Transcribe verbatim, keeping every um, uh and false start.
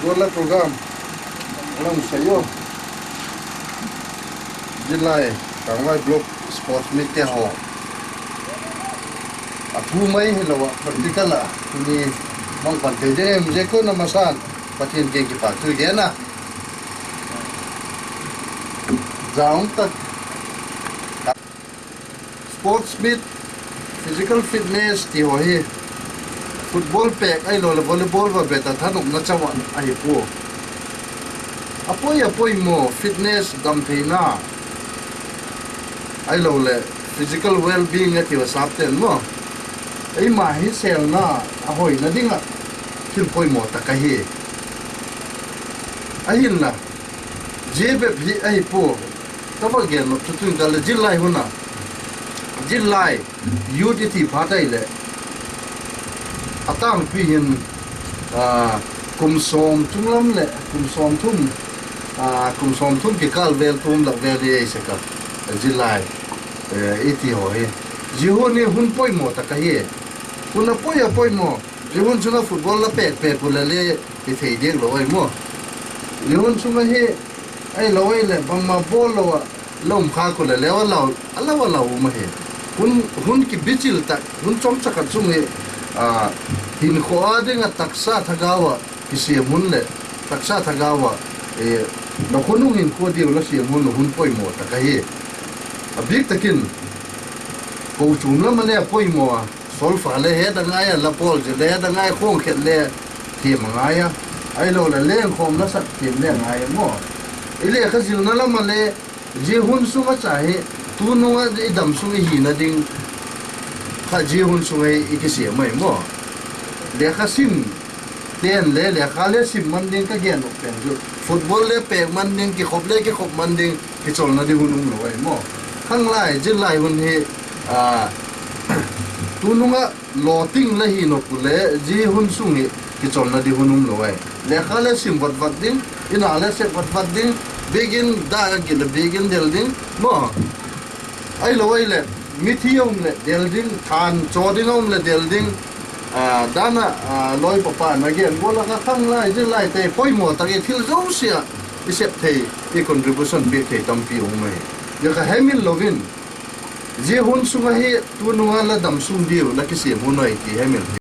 Football la program a la um sai u. Zillai, Kângvai Block Sports Meet te haw, a thu mai hilo ah practical ah tuni mang pan thei ding em, zia kona masan Pathian kiang kipâk thu i gen a. Zang tak, sports meet, physical fitness ti haw hi football pêk ahilo leh volleyball va bet a thanopna chau ah ahi pua. A poi a poimaw, fitness, dam theina, ahilo leh physical well-being a ti a sapte'n maw, eima hi sêlna a hoina ding ah thil poimaw tak ahi. Ahinla, zia bep hi ahi pua, ka va gen nop chu tu'n ka leh zillai hun a, zillai youth i ti phat ahileh, a tângpi hin, kum sawm chung lam leh kum sawmthum, kum sawmthum kikâl vel tum lak vel i ei sek a, zillai i ti haw hi, zia hun hi hun poimaw tak ahi. Hun a poi a poimaw, zia hun sung ah football la pêk pêk u leh le, i thei diak lo ahi maw. Zia hun sung ahi, ahilo ahileh bangma bawl lo ah la um khâk u leh le, a lau a lau um ahi. Hun kibichil tak, hun chawmcha khat sung hi, hinkhua â ding ah taksa thagau ah kisiam hun leh, taksa thagau ah, la khua nung hinkhua diu la siam hun, hun poimaw tak ahi. A bîk tak in, kochuam lam ah le a poimaw a, solfa le het a ngai a, la pawl zil le het a ngai, khuang khet le thiam a ngai a, ahilo leh lengkhawm la sak thiam le a ngai a maw. I lekha zilna lam ah le, zia hun sung ah cha hi, tunung ah i dam sung i hina ding kha zia hun sung ahi i kisiam ahi maw. Lekha sim ten le lekha le sim man ding ka gen uh pen chu, football le pêk man ding, kikhop le kikhop man ding, kicholna ding hun um lo ahi maw. Khanglai zillai hun hi, tunung ah lawting la hi nop u le, zia hun sung hi kicholna ding hun um lo ahi. Lekha le sim vat vat ding, in a le sep vat vat ding, biakin dak a git leh biakin del ding maw. Ahilo ahileh, mithi a um leh del ding, thân chaw ding a um leh del ding, dan ah, lawi papa'n a gen gual a kha khanglai zillaite poimaw tak i thil zosia ah i sep thei, i contribution piak thei tampi um ahi. Zia kha hemil lo in, zia hun sung ahi, tunung ah la dam sung diu la kisiam hun ahi ti hemil